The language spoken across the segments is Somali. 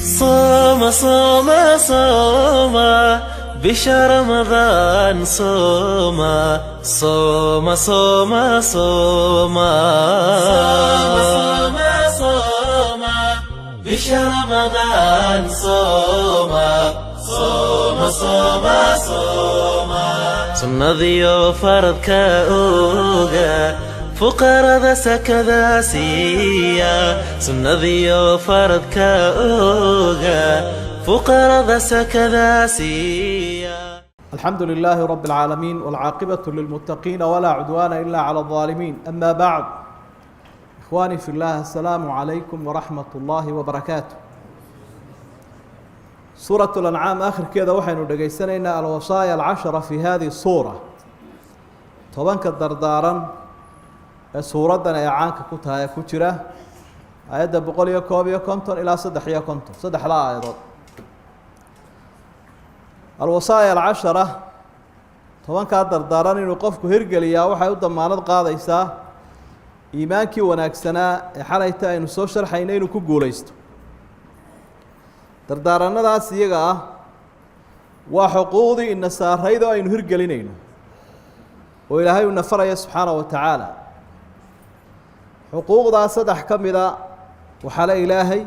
صوم صوم صوم بشهر رمضان صوم صوم صوم صوم صوم صوم بشهر رمضان صوم صوم صوم صوم sunnadiyo faradka oga, fuqarada sakada siiya. Sunnadiyo faradka oga, fuqarada sakada siiya. الحمد لله رب العالمين، والعاقبة للمتقين، ولا عدوان إلا على الظالمين، أما بعد. إخواني في الله، السلام عليكم ورحمة الله وبركاته. سورة الأنعام آخرkeeda waxaynu dhegaysanaynaa الوصايا العشرة في هذه السورة, 10-ka dardaaran ee suuraddan ay caanka ku tahay ee ku jira aayadda 151 ilaa 53, saddexda aayadood. الوصايا العشرة, 10-kaa dardaaran inuu qofku hirgeliyaa waxay u damaanad qaadaysaa iimaankii wanaagsanaa ee xalayta aynu soo sharxaynay inuu ku guulaysto. Dardaaranadaas iyaga ah waa xuquuqdii ina saarayd oo aynu hirgelinayno oo Ilaahay uu nafaraya subxaana wa tacaala. Xuquuqdaa saddex ka mida waxaa le Ilaahay,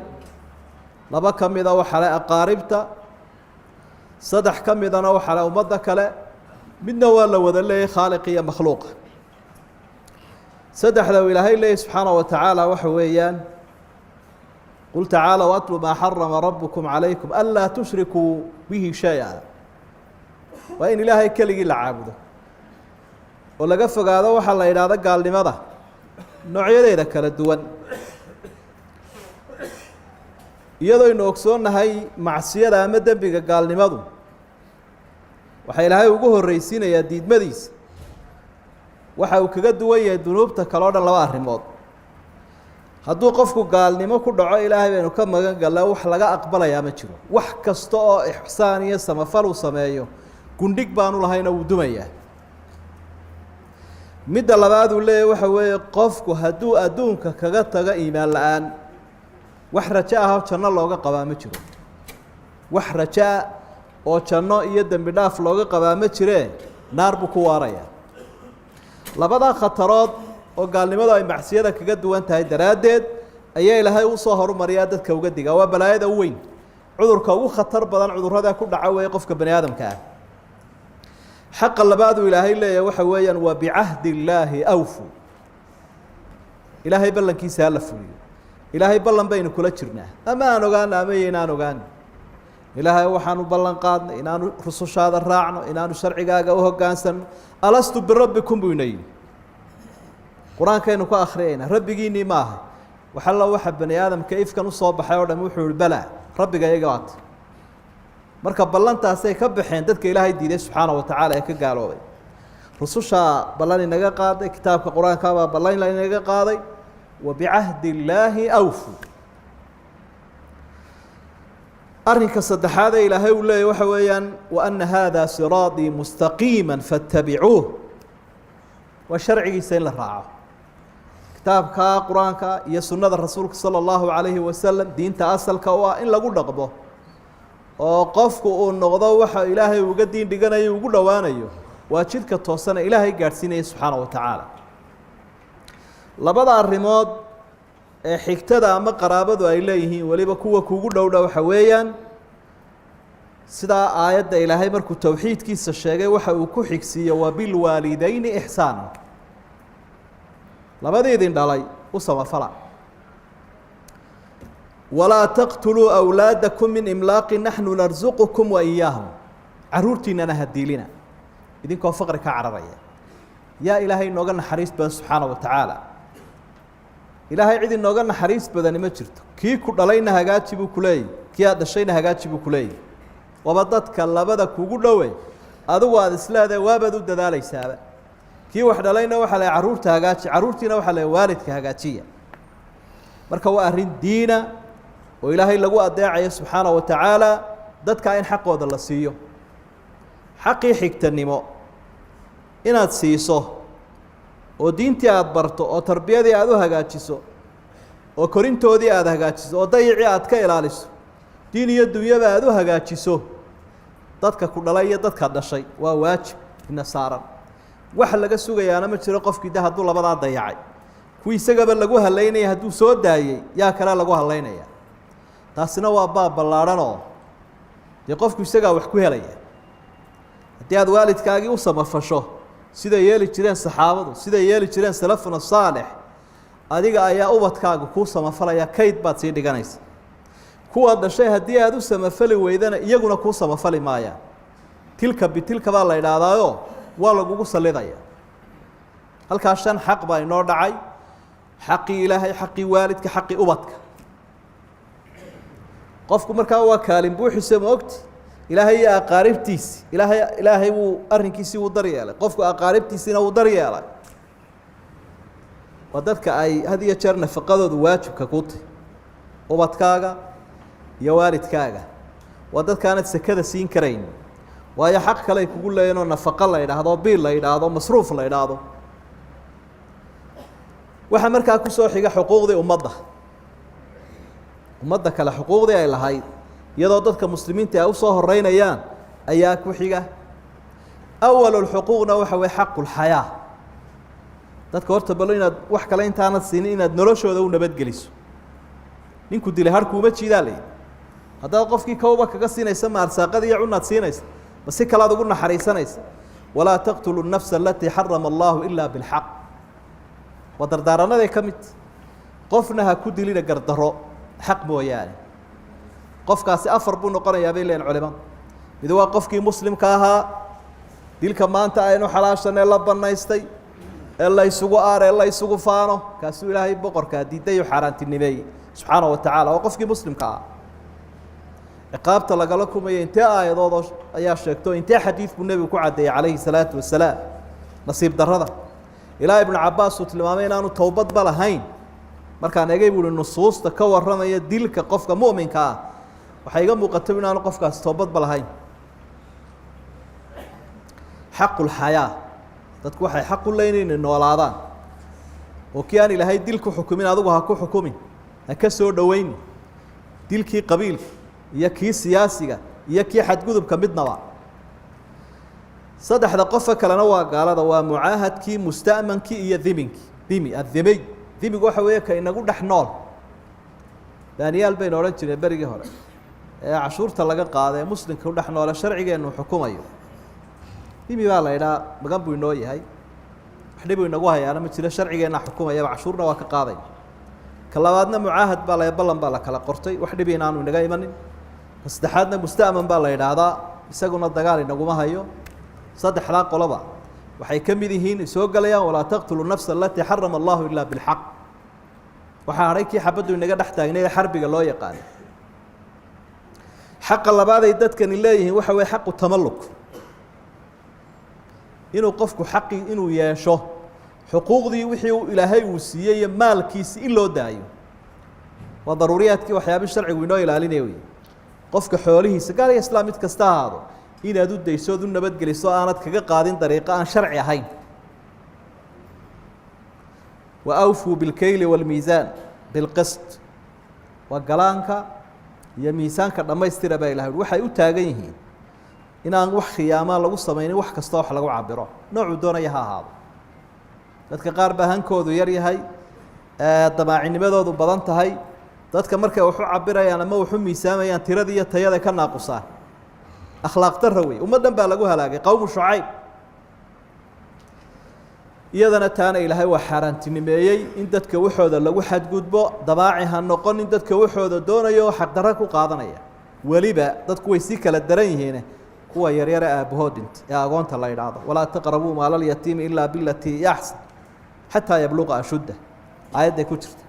laba ka mida waxaa le aqaaribta, saddex ka midana waxaa le ummadda kale, midna waa la wada leeyahy, khaaliq iyo makhluuqa. Saddexda uu Ilaahay leeyahy subxaana wa tacaala waxa weeyaan: قل تعالوا أتل ما حرم ربكم عليكم ألا تشركوا به شيئا. Waa in Ilaahay keligii la caabudo oo laga fogaado waxaa la idhaahdo gaalnimada noocyadeeda kala duwan, iyadooynu ogsoonnahay macsiyada ama dembiga gaalnimadu waxaa Ilaahay ugu horreysiinayaa diidmadiisa. Waxa uu kaga duwan yahay dunuubta kale o dhan laba arrimood. Hadduu qofku gaalnimo ku dhaco, Ilaahay baynu ka magan galnaa, wax laga aqbalayaa ma jiro. Wax kasta oo ixsaan iyo samafal uu sameeyo gundhig baanu lahayna, wuu dumayaa. Midda labaad uu leeyahy waxa weeye, qofku hadduu adduunka kaga tago iimaan la'aan, wax rajo ah oo janno looga qabaa ma jiro. Wax rajoa oo janno iyo dembi dhaaf looga qabaa ma jiree, naar buu ku waarayaa. Labadaa khatarood oo gaalnimadu ay macsiyada kaga duwan tahay daraaddeed ayaa Ilaahay usoo horumariyaa, dadka uga digaa. Waa balaayada u weyn, cudurka ugu khatar badan cudurrada ku dhaca weeye qofka bani aadamka ah. Xaqa labaad uu Ilaahay leeyahay waxa weeyaan waa بعهد الله أوفوا. Ilaahay ballankiisa hala fuliyo. Ilaahay ballan baynu kula jirnaa, ama aan ogaano ama yaynaan ogaano. Ilaahay, waxaanu ballan qaadnay inaanu rusushaada raacno, inaanu sharcigaaga u hoggaansanno. ألست بربكم buu ina yidhi, qur-aankaynu ku akriyaynaa. Rabbigiinii ma aha? Wax alla waxa bani aadamka ifkan usoo baxay oo dham wuxuu yihi: "Bala, rabbiga iyaga waata." Marka ballantaasay ka baxeen dadka Ilaahay diiday subxaana wa tacaala ee ka gaaloobay. Rusushaa ballan inaga qaaday, kitaabka qur-aankaabaa ballan inaga qaaday. وبعهد الله أوفوا. Arrinka saddexaad ee Ilaahay uu leeyahy waxa weeyaan: وأن هذا صراطي مستقيما فاتبعوه. Waa sharcigiisa in la raaco, kitaabka qur-aanka iyo sunnada rasuulka sala allahu calayhi wasalam, diinta asalka u ah in lagu dhaqmo oo qofku uu noqdo waxa Ilaahay uga diin dhiganayo, ugu dhowaanayo. Waa jidka toosana Ilaahay gaadhsiinaya subxaana wa tacaala. Labada arrimood ee xigtada ama qaraabadu ay leeyihiin, weliba kuwa kugu dhowdha, waxa weeyaan sidaa aayadda Ilaahay markuu towxiidkiisa sheegay waxa uu ku xigsiiye: وبالوالدين إحسانا. Labadii idin dhalay u samafala. ولا تقتلوا أولادكم من إملاق نحن نرزقكم وإياهم. Carruurtiinana ha diilina idinkoo faqri ka cararaya. Yaa Ilaahay inooga naxariis badan subxaana wa tacaala? Ilaahay cid inooga naxariis badani ma jirto. Kii ku dhalayna hagaaji buu ku leeyahy, kii aad dhashayna hagaaji buu ku leeyahy. Waaba dadka labada kugu dhowe adigu aada isleedahay waabaad u dadaalaysaaba. Kii wax dhalayna waxaa la carruurta hagaaji, carruurtiina waxaa la waalidka hagaajiya. Marka waa arrin diina oo Ilaahay lagu adeecayo subxaana wa tacaala, dadkaa in xaqooda la siiyo. Xaqii xigtanimo inaad siiso oo diintii aada barto oo tarbiyadii aada u hagaajiso oo korintoodii aada hagaajiso oo dayicii aad ka ilaaliso. Diin iyo dunyaba aada u hagaajiso dadka ku dhalay iyo dadka dhashay waa waajib ina saaran. Wax laga sugayaana ma jiro qofkii de hadduu labadaa dayacay, kuwii isagaba lagu halaynaya hadduu soo daayey, yaa kale lagu halaynaya. Taasina waa baab ballaadhanoo dee qofku isagaa wax ku helaya. Haddii aada waalidkaagii u samafasho, siday yeeli jireen saxaabadu, siday yeeli jireen salafuna saalix, adiga ayaa ubadkaaga kuu samafalaya, kayd baad sii dhiganaysa. Kuwaad dhashay haddii aada u samafali weydana, iyaguna kuu samafali maayaan. Tilka bitilka baa la idhaahdaayo, waa lagugu sallidaya. Halkaa shan xaq baa inoo dhacay: xaqii Ilaahay, xaqii waalidka, xaqii ubadka. Qofku markaa waa kaalin buuxise, ma ogti? Ilaahay iyo aqaaribtiisi, Ilaahay wuu arrinkiisii wuu daryeelay, qofku aqaaribtiisiina wuu daryeelay. Waa dadka ay had iyo jeer nafaqadoodu waajibka ku tahy, ubadkaaga iyo waalidkaaga. Waa dadkaanad sekada siin karayn, waayo xaq kale ay kugu leeyihin oo nafaqo la idhaahdo, biil la idhaahdo, masruuf la idhaahdo. Waxaa markaa kusoo xiga xuquuqdii ummadda, ummadda kale xuquuqdii ay lahayd, iyadoo dadka muslimiinta ay usoo horeynayaan ayaa ku xiga. Awalulxuquuqna waxa weye xaqulxayaa. Dadka horta balo inaad wax kale intaanad siinin, inaad noloshooda u nabadgeliso. Ninku dilay harkuuma jiidaa layihi. Haddaad qofkii kawba kaga siinaysa, ma arsaaqada iyo cunaad siinaysa, ma si kalaad ugu naxariisanaysa? Walaa taqtulu nafsa alatii xarama allahu ilaa bilxaq, waa dardaaranaday ka mid. Qofna ha ku dilina gardarro, xaq mooyaane. Qofkaasi afar buu noqonayaa bay leeyihin culimadu. Mid waa qofkii muslimka ahaa. Dilka maanta aynu xalaashanee la bannaystay ee la ysugu aar ee la ysugu faano, kaasuu Ilaahay boqorkaa diiday oo xaaraantinimeeyey subxaana wa tacala. Waa qofkii muslimka ah. Ciqaabta lagala kumaya intee aayadoodoo ayaa sheegto, intee xadiid buu nebigu ku caddeeyey calayhi salaatu wasalaam? Nasiib darrada ilaa Ibnu Cabbaas uu tilmaamay inaanu towbadba lahayn. Markaan egay buu uhi nusuusta ka warramaya dilka qofka mu'minka ah, waxaa iga muuqata inaanu qofkaasi towbadba lahayn. Xaqulxayaa, dadku waxay xaq u leeyihin inay noolaadaan, oo kii aan Ilaahay dil ku xukumin adigu ha ku xukumin, ha ka soo dhoweyni dilkii qabiilka iyo kii siyaasiga iyo kii xadgudubka midnaba. Saddexda qofka kalena waa gaalada, waa mucaahadkii, musta'mankii iyo dhiminkii. Dhimi, addhimiy, dhimigu waxa weeye ka inagu dhex nool. Daaniyaal baynu odhan jireen berigii hore, ee cashuurta laga qaada, ee muslimka u dhex noole sharcigeennu xukumayo. Dhimi baa la idhaha, magan buu inoo yahay, wax dhibuu inagu hayaana ma jiro, sharcigeenna xukumayaba, cashuurna waa ka qaaday. Ka labaadna mucaahad baa la ballan baa la kala qortay, wax dhibi inaanu inaga imanin. Ka saddexaadna musta'man baa la idhaahdaa, isaguna dagaal inaguma hayo. Saddexdaa qoloba waxay ka mid yihiin, soo gelayaan walaa taqtulu nafsa alatii xarama allahu ilaa bilxaq. Waxaa hadhay kii xabaddu inaga dhex taagnayd ee xarbiga loo yaqaano. Xaqa labaaday dadkani leeyihiin waxa weye xaqu tamalluk, inuu qofku xaqii inuu yeesho, xuquuqdii wixii uu Ilaahay uu siiyey iyo maalkiisi in loo daayo. Waa daruuriyaadkii, waxyaabii sharcigu inoo ilaalinaya wey. Qofka xoolihiisa, gaal iyo islaam mid kasta ahaado, inaad u dayso ood u nabadgeliso, aanad kaga qaadin dariiqo aan sharci ahayn. Wa awfuu bilkeyli wاlmiisaan bilqist, waa galaanka iyo miisaanka dhammaystira baa Ilahay ui. Waxay u taagan yihiin inaan wax khiyaamaa lagu samaynin, wax kasta wax lagu cabiro, noocuu doonaya ha ahaado. Dadka qaar baa hankoodu yar yahay, damaacinimadoodu badan tahay. Dadka markay wax u cabirayaan ama wax u miisaamayaan, tiradii iyo tayada ka naaqusaan. Akhlaaq darra wey. Ummad dhan baa lagu halaagay, qowmu Shucayb. Iyadana taana Ilaahay waa xaaraantinimeeyey in dadka waxooda lagu xadgudbo. Dabaaci ha noqon in dadka waxooda doonayo oo xaqdarro ku qaadanaya. Weliba dadku way sii kala daran yihiin, kuwa yaryare aabbahood dhinta ee agoonta la idhaahdo. Walaa taqrabuu maalalyatiimi ilaa bilatii hiya axsan xataa yabluqa ashudda, aayadday ku jirta.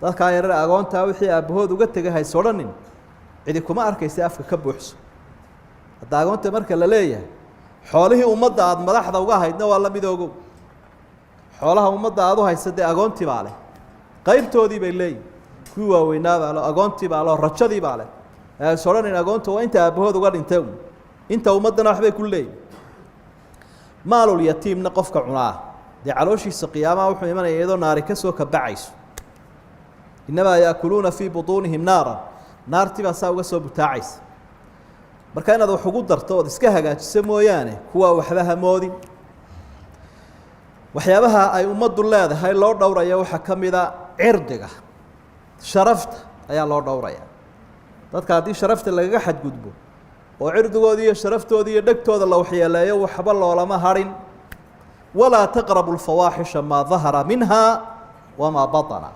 Dadkaa yaryare agoontaa wixii aabbahood uga tegay hays odhanin cidi kuma arkaysa, afka ka buuxso. Hadda agoonta marka la leeyahay, xoolihii ummadda aada madaxda uga haydna waa la midoogow. Xoolaha ummadda aada u haysa dee agoontii baa leh, qaybtoodii bay leeyihin. Kuwii waaweynaa baa le, agoontii baa leh, rajadii baa leh. Is odhanin agoonta waa inta aabbahood uga dhintay un, inta ummaddana waxbay ku leeyihin. Maalulyatiimna qofka cunaa dee calooshiisa qiyaamaha wuxuu imanaya iyadoo naari ka soo kabacayso. Innamaa yaakuluuna fii butuunihim naara Naartii baa saa uga soo butaacaysa. Marka inaad wax ugu darto ood iska hagaajiso mooyaane, kuwaa waxba hamoodin. Waxyaabaha ay ummaddu leedahay loo dhowraya waxaa ka mida cirdiga, sharafta ayaa loo dhowraya. Dadka haddii sharafta lagaga xadgudbo oo cirdigooda iyo sharaftooda iyo dhegtooda la waxyeeleeyo, waxba loolama hadhin. Walaa taqrabu lfawaaxisha maa dahara minha wamaa baطana.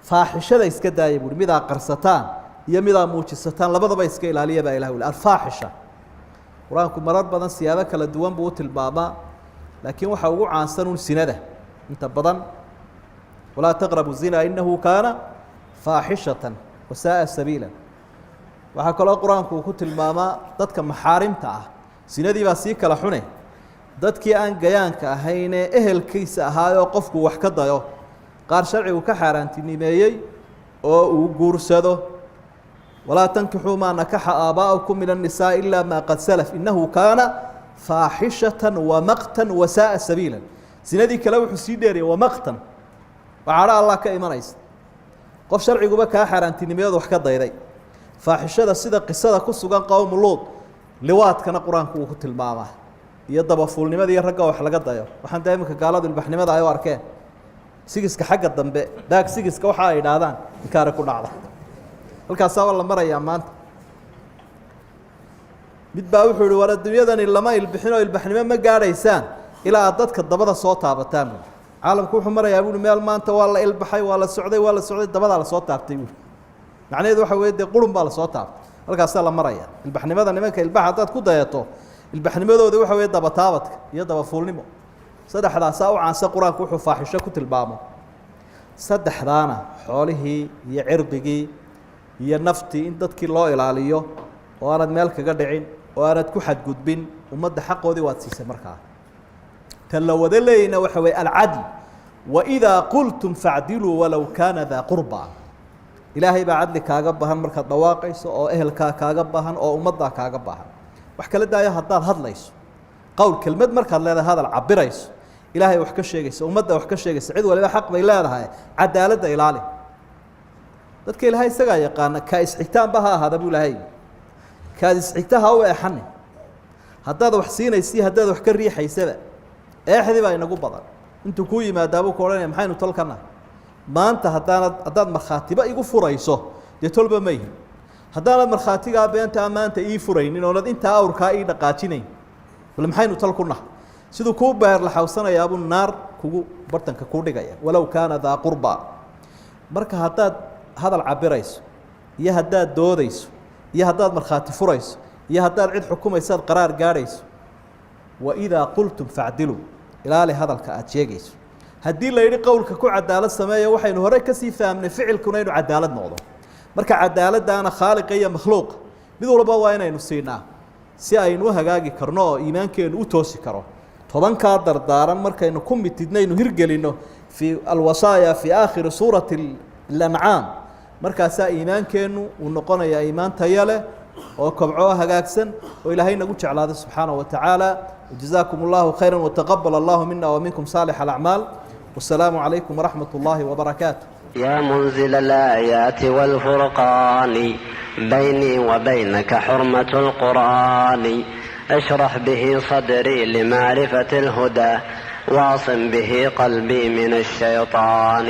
Faaxishada iska daaya buuhi, midaa qarsataan iyo midaa muujisataan labadaba iska ilaaliya baa ilah uli. Alfaaxisha qur-aanku marar badan siyaabo kala duwan buu u tilmaamaa, laakiin waxaa ugu caansan un sinada inta badan. Walaa taqrabu zina inahu kaana faaxishatan wasaaa sabiila. Waxaa kaloo qur-aanku uu ku tilmaamaa dadka maxaarimta ah. Sinadii baa sii kala xune, dadkii aan gayaanka ahaynee ehelkiisa ahaayoo qofku wax ka dayo, qaar sharcigu ka xaaraantinimeeyey oo uu guursado. Walaa tankixuu maa nakaxa aabaa'ukum min الnisaa ilaa maa qad salaf inahu kaana faaxishatan wamaqtan wasaaa sabiila. Sinadii kale wuxuu sii dheeriyay wamaqtan, waa cadho Allah ka imanaysa, qof sharciguba kaa xaaraantinimeeyood wax ka dayday. Faaxishada sida qisada ku sugan qowmu Luud. Liwaadkana qur-aanku uu ku tilmaamaa, iyo dabafuulnimada iyo ragga wax laga dayo. Waxaan daa iminka gaaladu ilbaxnimada ay u arkeen sigiska xagga dambe, daag sigiska waxa ay idhaahdaan, inkaari ku dhacda. Halkaasaaba la marayaa maanta. Mid baa wuxuu ihi, war adduunyadani lama ilbixin oo ilbaxnimo ma gaadhaysaan ilaa aad dadka dabada soo taabataan buui. Caalamku wuxuu marayaa buui meel maanta waa la ilbaxay, waa la socday, waa la socday, dabadaa lasoo taabtay buui. Macnaheedu waxa weye dee qurun baa lasoo taabtay, halkaasaa la maraya. Ilbaxnimada nimanka ilbax haddaad ku dayato, ilbaxnimadooda waxa weeye dabataabadka iyo dabafuulnimo. Saddexdaasaa u caansan qur-aanku wuxuu faaxisho ku tilmaamo. Saddexdaana, xoolihii iyo cirdigii iyo naftii, in dadkii loo ilaaliyo oo aanad meel kaga dhicin oo aanad ku xadgudbin, ummadda xaqoodii waad siisay. Markaa tan la wada leeyayna waxa weye alcadl. Waidaa qultum facdiluu walow kaana daa qurba. Ilaahay baa cadli kaaga baahan markaad dhawaaqayso, oo ehelkaa kaaga baahan, oo ummaddaa kaaga baahan. Wax kala daayo, haddaad hadlayso qowl, kelmad markaad leedahay, hadal cabirayso, ilaahay wax ka sheegaysa, ummadda wax ka sheegaysa, cid waliba xaq bay leedahay, cadaaladda ilaali. Dadka ilaahay isagaa yaqaana, kaa isxigtaanba ha ahaada buu ilaahay, kaad isxigta ha u eexani haddaad wax siinaysi, haddaad wax ka riixaysaba. Eexdii baa inagu badan. Intuu kuu yimaadaabuu ku odhanaya, maxaynu tolkana maanta? Haddaanad haddaad markhaatiba igu furayso, dee tolba ma yihin. Haddaanad markhaatigaa beentaa maanta ii furaynin oonad intaa awrkaa ii dhaqaajinayn, bal maxaynu tol ku nahay? Siduu kuu beerlaxawsanayaabuu naar kugu bartanka kuu dhigaya, walow kaana daa qurba. Marka haddaad hadal cabirayso iyo haddaad doodayso iyo haddaad markhaati furayso iyo haddaad cid xukumaysaad qaraar gaadhayso, waidaa qultum facdiluu, ilaali hadalka aada sheegayso. Haddii la yidhi qowlka ku cadaalad sameeya, waxaynu hore kasii fahamnay ficilkuna inuu cadaalad noqdo. Marka cadaaladdaana khaaliqa iyo makhluuqa mid walba waa inaynu siinaa si aynu u hagaagi karno oo iimaankeennu u toosi karo. 10-kaa dardaaran markaynu ku mitidnaynu hirgelinno fii alwasaaya fii aakhiri suurati alancaam, markaasaa iimaankeennu uu noqonayaa iimaan tayo leh oo kobcoo hagaagsan oo ilaahay nagu jeclaaday subxaanaه wa tacaala. Jazaakum اllahu khayra wataqabal allahu mina wa minkum saalix alacmaal. Wasalaamu calaykum waraxmat اllahi wbarakaatu. يا منزل الآيات والفرقان، بيني وبينك حرمة القرآن. اشرح به صدري لمعرفة الهدى، واعصم به قلبي من الشيطان.